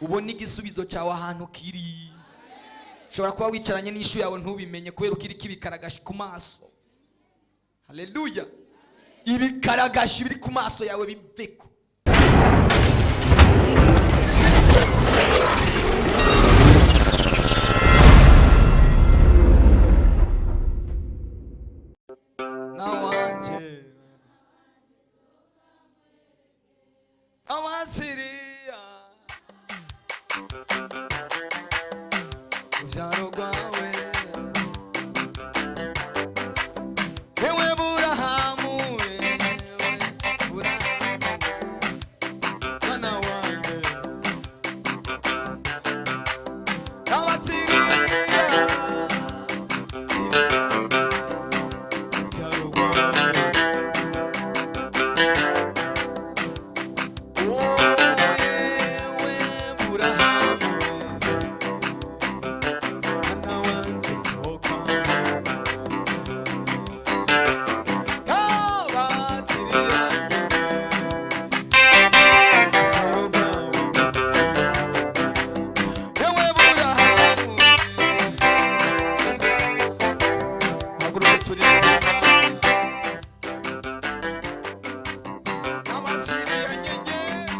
Ubone igisubizo cyawe ahantu kiri. Ushobora kuba wicaranye n'inyishu yawe ntubimenye kubera ukiriko ibikaragashi ku maso. Haleluya! Ibikaragashi biri ku maso yawe biveko. Na wanje Abasiriya, urubyaro rwawe, wewe Burahamu, wewe Burahamu, mwana wanjye. Abasiriya, urubyaro rwawe. Wewe Burahamu, mwana wanjye, sohoka. Abasiriya, urubyaro rwawe. Wewe Burahamu, haguruka turirimba. Abasiriya nyenyeri.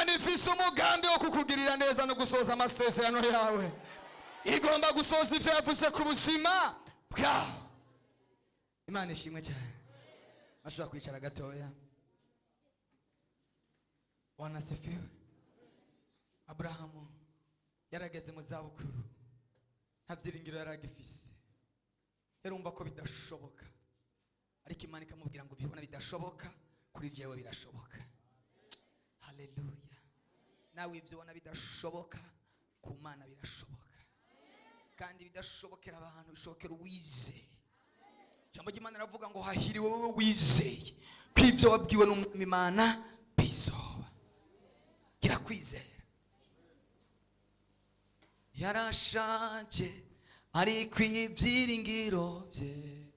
Imana ifise umugambi wo kukugirira neza no gusohoza amasezerano yawe. Igomba gusohoza ivyo yavuze ku buzima bwawe. Imana ishimwe cyane. Ashobora kwicara gatoya. Bwana asifiwe. Aburahamu yarageze mu zabukuru, nta byiringiro yari agifise, yarumva ko bidashoboka, ariko Imana ikamubwira ngo bibona bidashoboka, kuri jewe birashoboka. Haleluya. Nawe ibyo ubona bidashoboka, ku Mana birashoboka. Kandi bidashobokera abantu, bishobokera uwizeye. Ijambo ry'Imana riravuga ngo hahiriwe wowe wizeye ko ibyo wabwiwe n'Umwami Imana bizoba. Gira kwizera. Yarashaje ariko ibyiringiro bye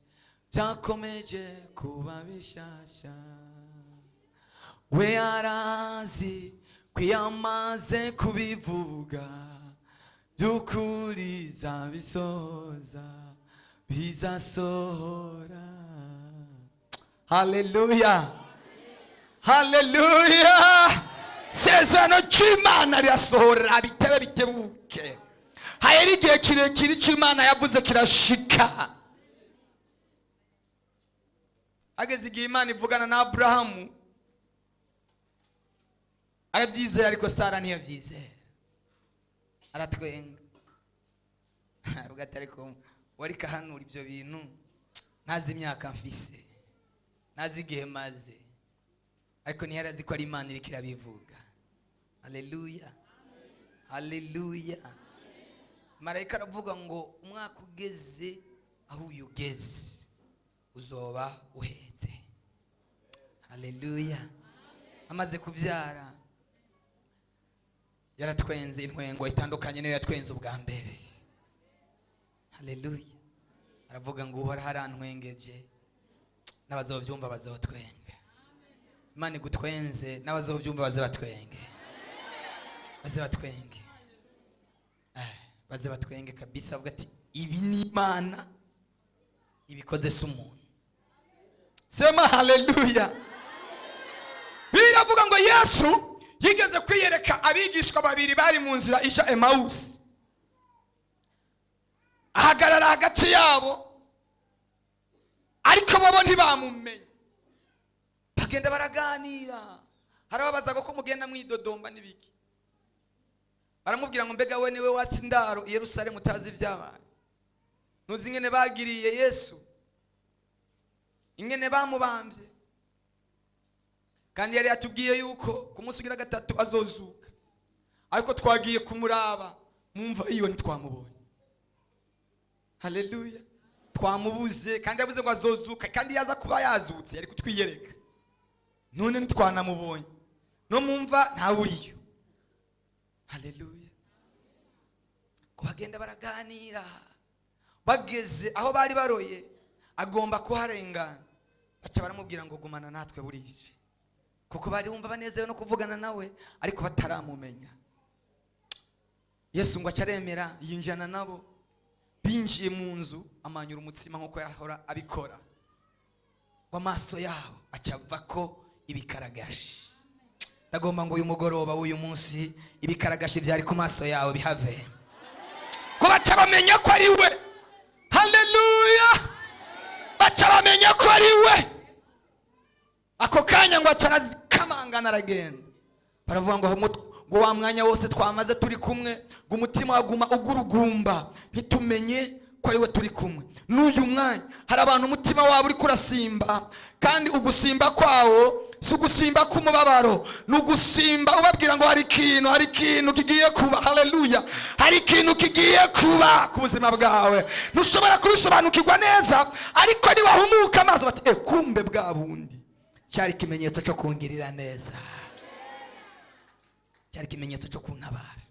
byakomeje kuba bishasha. We arazi ko iyo amaze kubivuga by'ukuri zabisoza, bizasohora. Haleluya, haleluya. Isezerano ry'Imana rirasohora bitebe bitebuke. Hari igihe kirekire icyo Imana yavuze kirashika. Hageze igihe Imana ivugana na Aburahamu, arabyizera, ariko Sara ntiyabyizera, aratwenga. Aravuga ati ariko wari kahanura ibyo bintu, ntazi imyaka mfise, ntazi igihe maze, ariko ntiyarazi ko ari Imana iriko irabivuga. Haleluya, haleluya. Marayika aravuga ngo umwaka ugeze aho uyu ugeze uzoba uhetse. Haleluya. Amaze kubyara yaratwenze intwengo itandukanye niyo yatwenze ubwa mbere. Haleluya. Aravuga ngo Uhoraho arantwengeje, n'abazobyumva bazotwenga. Imana igutwenze, n'abazobyumva baze batwenge, baze batwenge, baze batwenge kabisa. Avuga ati ibi ni Imana ibikoze, si umuntu. Sema haleluya. Biravuga ngo Yesu yigeze kwiyereka abigishwa babiri bari mu nzira ija Emausi, ahagarara hagati yabo, ariko bobo ntibamumenye. Bagenda baraganira, harababazaga ko mugenda mwidodomba n'ibiki. Baramubwira ngo mbega we niwe watse indaro i Yerusalemu utazi ibyabaye? Ntuzi ingene bagiriye Yesu, ingene bamubambye? Kandi yari yatubwiye yuko ku munsi ugira gatatu azozuka, ariko twagiye kumuraba mu mva yiwe ntitwamubonye. Haleluya. Twamubuze, kandi yavuze ngo azozuka, kandi yaza kuba yazutse yari kutwiyereka. None ntitwanamubonye, no mu mva ntawuriyo. Haleluya. Ko bagenda baraganira, bageze aho bari baroye agomba kuharengana, baca baramubwira ngo gumana natwe burije, kuko bari bumva banezerewe no kuvugana nawe, ariko bataramumenya. Yesu ngo acaremera, yinjirana nabo. Binjiye mu nzu, amanyura umutsima nk'uko yahora abikora, ngo amaso yabo acava ko ibikaragashi. Ndagomba ngo uyu mugoroba w'uyu munsi ibikaragashi byari ku maso yawe bihave, ko baca bamenya ko ari we. Haleluya. Baca bamenya ko ari we. Ako kanya ngo aca arakamangana aragenda. Baravuga ngo wa mwanya wose twamaze turi kumwe, ngo umutima waguma ugurugumba, ntitumenye ko ari we turi kumwe. N'uyu mwanya hari abantu umutima wabo uri kurasimba, kandi ugusimba kwawo si ugusimba k'umubabaro, ni ugusimba ubabwira ngo hari ikintu, hari ikintu kigiye kuba. Haleluya. Hari ikintu kigiye kuba ku buzima bwawe, ntushobora kubisobanukirwa neza, ariko niwahumuka amaso bati kumbe bwa bundi cyari ikimenyetso cyo kungirira neza, cyari ikimenyetso cyo kuntabara.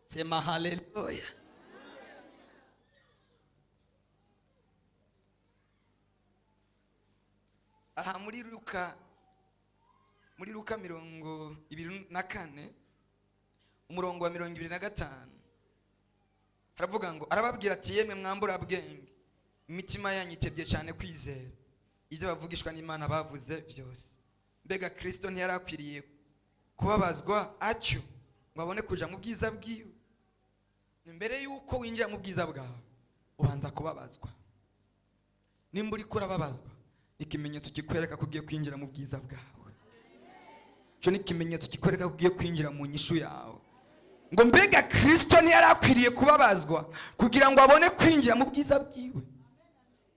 Sema haleluya. Aha muri Luka, muri Luka 24 umurongo wa 25 haravuga ngo arababwira ati yemwe mwambura bwenge, imitima yanyu itebye cyane kwizera ibyo bavugishwa n'Imana bavuze byose. Mbega Kristo ntiyarakwiriye Kubabazwa atyo ngo abone kuja mu bwiza bwiwe. Mbere yuko winjira mu bwiza bwawe ubanza kubabazwa. Nimba uriko urababazwa, ikimenyetso kikwereka ko ugiye kwinjira mu bwiza bwawe. Icyo ni ikimenyetso kikwereka ko ugiye kwinjira mu nyishu yawe. Ngo mbega Kristo ntiyari akwiriye kubabazwa kugira ngo abone kwinjira mu bwiza bwiwe?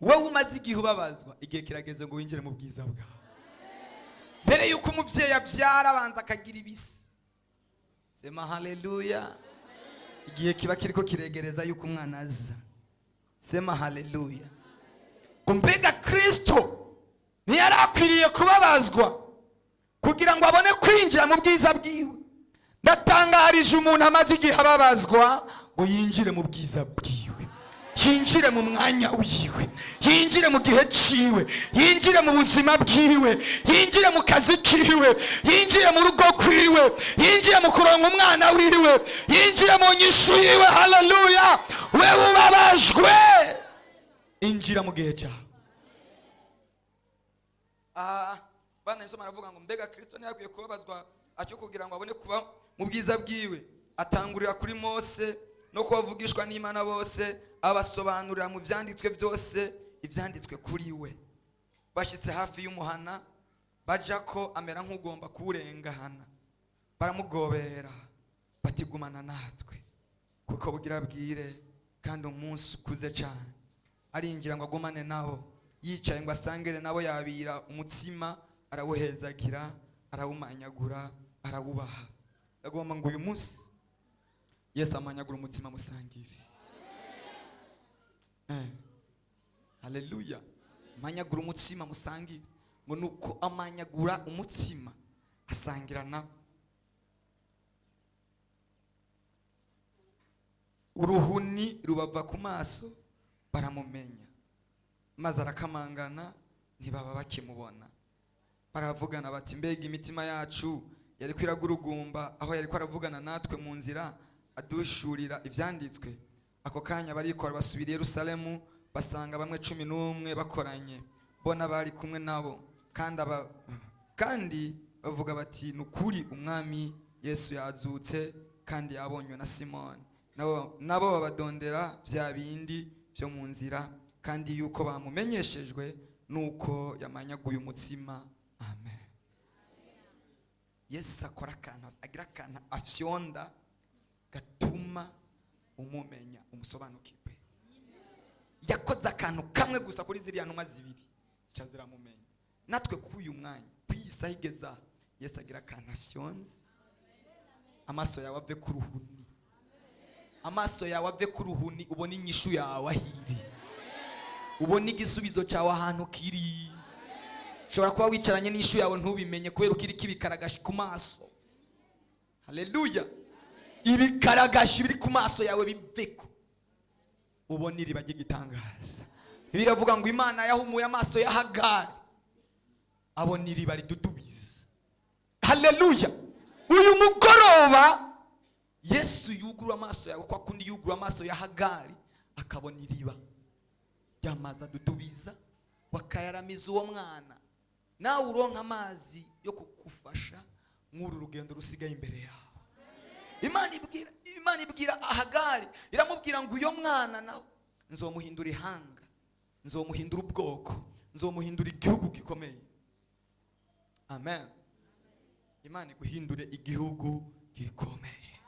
Wowe umaze igihe ubabazwa, igihe kirageze ngo winjire mu bwiza bwawe. Mbere yuko umubyeyi abyara abanza akagira ibisi. Sema haleluya. Igihe kiba kiriko kiregereza yuko umwana aza. Sema haleluya. Ngo mbega Kristo ntiyari akwiriye kubabazwa kugira ngo abone kwinjira mu bwiza bwiwe? Ndatangarije umuntu amaze igihe ababazwa ngo yinjire mu bwiza bwiwe, yinjire mu mwanya wiwe, yinjire mu gihe ciwe, yinjire mu buzima bwiwe, yinjire mu kazi kiwe, yinjire mu rugo kwiwe, yinjire mu kuronka umwana wiwe, yinjire mu nyishu yiwe. Haleluya! Wewe ubabajwe, injira mu gihe cyawe. Bana Yesu aravuga ngo mbega Kristo ntiyakwiye kubabazwa atyo kugira ngo abone kuba mu bwiza bwiwe? Atangurira kuri Mose no kubavugishwa n'Imana bose, abasobanurira mu byanditswe byose ibyanditswe kuri we. Bashyitse hafi y'umuhana baja ko amera nk'ugomba kuwurengana, baramugobera bati gumana natwe kuko bugira bwire kandi umunsi ukuze cyane. Arinjira ngo agumane nabo, yicaye ngo asangire nabo, yabira umutsima arawuhezagira, arawumanyagura, arawubaha. Ndagomba ngo uyu munsi Yesu amanyagura umutsima musangire. Haleluya. Amanyagura umutsima musangire. Ngo nuko amanyagura umutsima asangira nabo. Uruhuni rubava ku maso baramumenya, maze arakamangana ntibaba bakimubona. Baravugana bati mbega imitima yacu yari kwiragurugumba aho yari kwaravugana natwe mu nzira adushurira ivyanditswe. Ako kanya barikora basubira i Yerusalemu, basanga bamwe 11 bakoranye, bona bari kumwe nabo, kandi bavuga bati nukuri umwami Yesu yazutse kandi yabonywe na Simoni. Nabo babadondera bya bindi byo mu nzira, kandi yuko bamumenyeshejwe nuko yamanyaguye umutsima. Amen. Yesu akora akantu, agira akantu afyonda gatuma umumenya, umusobanukirwe. Yakoze akantu kamwe gusa kuri ziriya ntumwa zibiri zica ziramumenya. Natwe k'uyu mwanya, kw'iyi saha igeza, Yesu agira akantu afyonze, amaso yawe ave ku ruhuni, amaso yawe ave ku ruhuni, ubone inyishu yawe ahiri, ubone igisubizo cyawe ahantu kiri. Ushobora kuba wicaranye n'ishu yawe ntubimenye kubera ukiri kibikaragashi ku maso. Haleluya. Ibikaragashi biri ku maso yawe biveko, ubone iriba ry'igitangaza. Biravuga ngo Imana yahumuye amaso ya Hagari, abona iriba ridudubiza. Haleluya. Uyu mugoroba Yesu yugurura amaso yawe kwa kundi yugurura amaso ya Hagari, akabona iriba ry'amazi adudubiza, bakayaramiza uwo mwana. Nawe uronka amazi yo kugufasha nk'uru rugendo rusigaye imbere yawe. Imana ibwira Hagari, iramubwira ngo uyo mwana nawe nzomuhindura ihanga, nzomuhindura ubwoko, nzomuhindura igihugu gikomeye. Amen. Imana iguhindure igihugu gikomeye.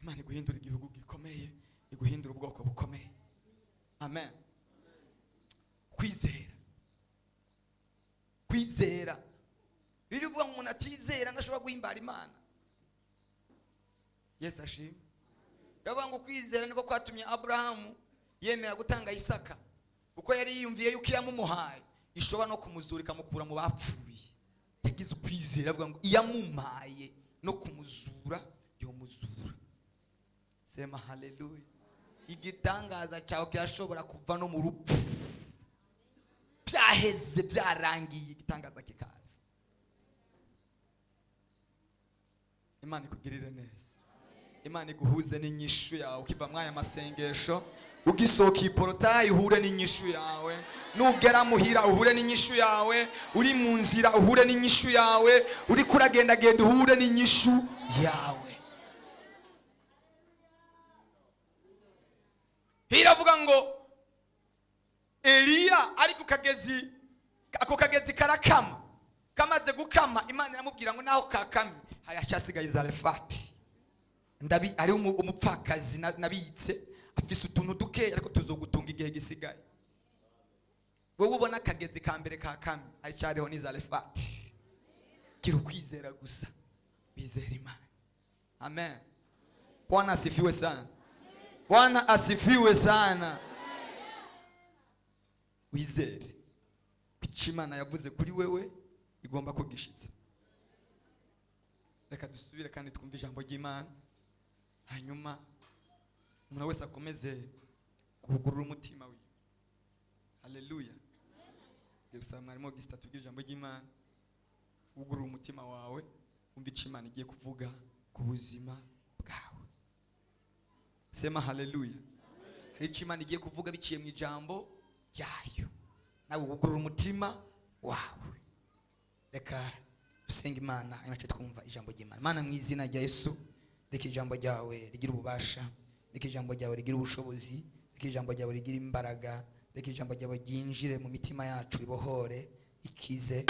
Imana iguhindure igihugu gikomeye, iguhindure ubwoko bukomeye. Amen. Kwizera. Kwizera. Birivuga ngo umuntu atizera ntashobora guhimbara Imana. Yesu ashimwe. Biravuga ngo kwizera niko kwatumye Abrahamu yemera gutanga Isaka, kuko yari yiyumviye yuko iyamumuhaye ishobora no kumuzura ikamukura mu bapfuye. Yagize ukwizera, avuga ngo iyamumaye no kumuzura yomuzura. Sema haleluya. Igitangaza cyawe kirashobora kuva no mu rupfu, byaheze byarangiye, igitangaza kikaza. Imana ikugirire neza. Imana iguhuze n'inyishu yawe ukiva mwaya masengesho, Ugisohoka iyi portail, uhure n'inyishu yawe. Nugera muhira, uhure n'inyishu yawe. Uri mu nzira, uhure n'inyishu yawe. Uri kuragendagenda, uhure n'inyishu yawe. Hiravuga ngo Eliya ari ku kagezi, ako kagezi karakama. Kamaze gukama, Imana iramubwira ngo naho kakamye hayashasigaye Zarefati, ndabi ari umupfakazi nabitse, afise utuntu duke, ariko tuzogutunga igihe gisigaye. Wowe ubona akagezi ka mbere kakamye, haracyariho ni Zarefati. Gira ukwizera gusa, bizera Imana. Amen. Bwana asifiwe sana. Bwana asifiwe sana. Wizere icyo Imana yavuze kuri wewe igomba kugishitsa. Reka dusubire kandi twumve ijambo ry'Imana, hanyuma umuntu wese akomeze kugurura umutima wiwe. Haleluya. Ngiye gusaba mwarimu Augustin atubwire ijambo ry'Imana. Ugurura umutima wawe, wumve icyo Imana igiye kuvuga ku buzima bwawe. Sema haleluya. Hari icyo Imana igiye kuvuga biciye mu ijambo ryayo, nawe ugurura umutima wawe. Reka dusenge Imana, hanyuma tuce twumva ijambo ry'Imana. Mana, mu izina rya Yesu, reka ijambo ryawe rigira ububasha, reka ijambo ryawe rigira ubushobozi, reka ijambo ryawe rigira imbaraga, reka ijambo ryawe ryinjire mu mitima yacu, ribohore, ikize.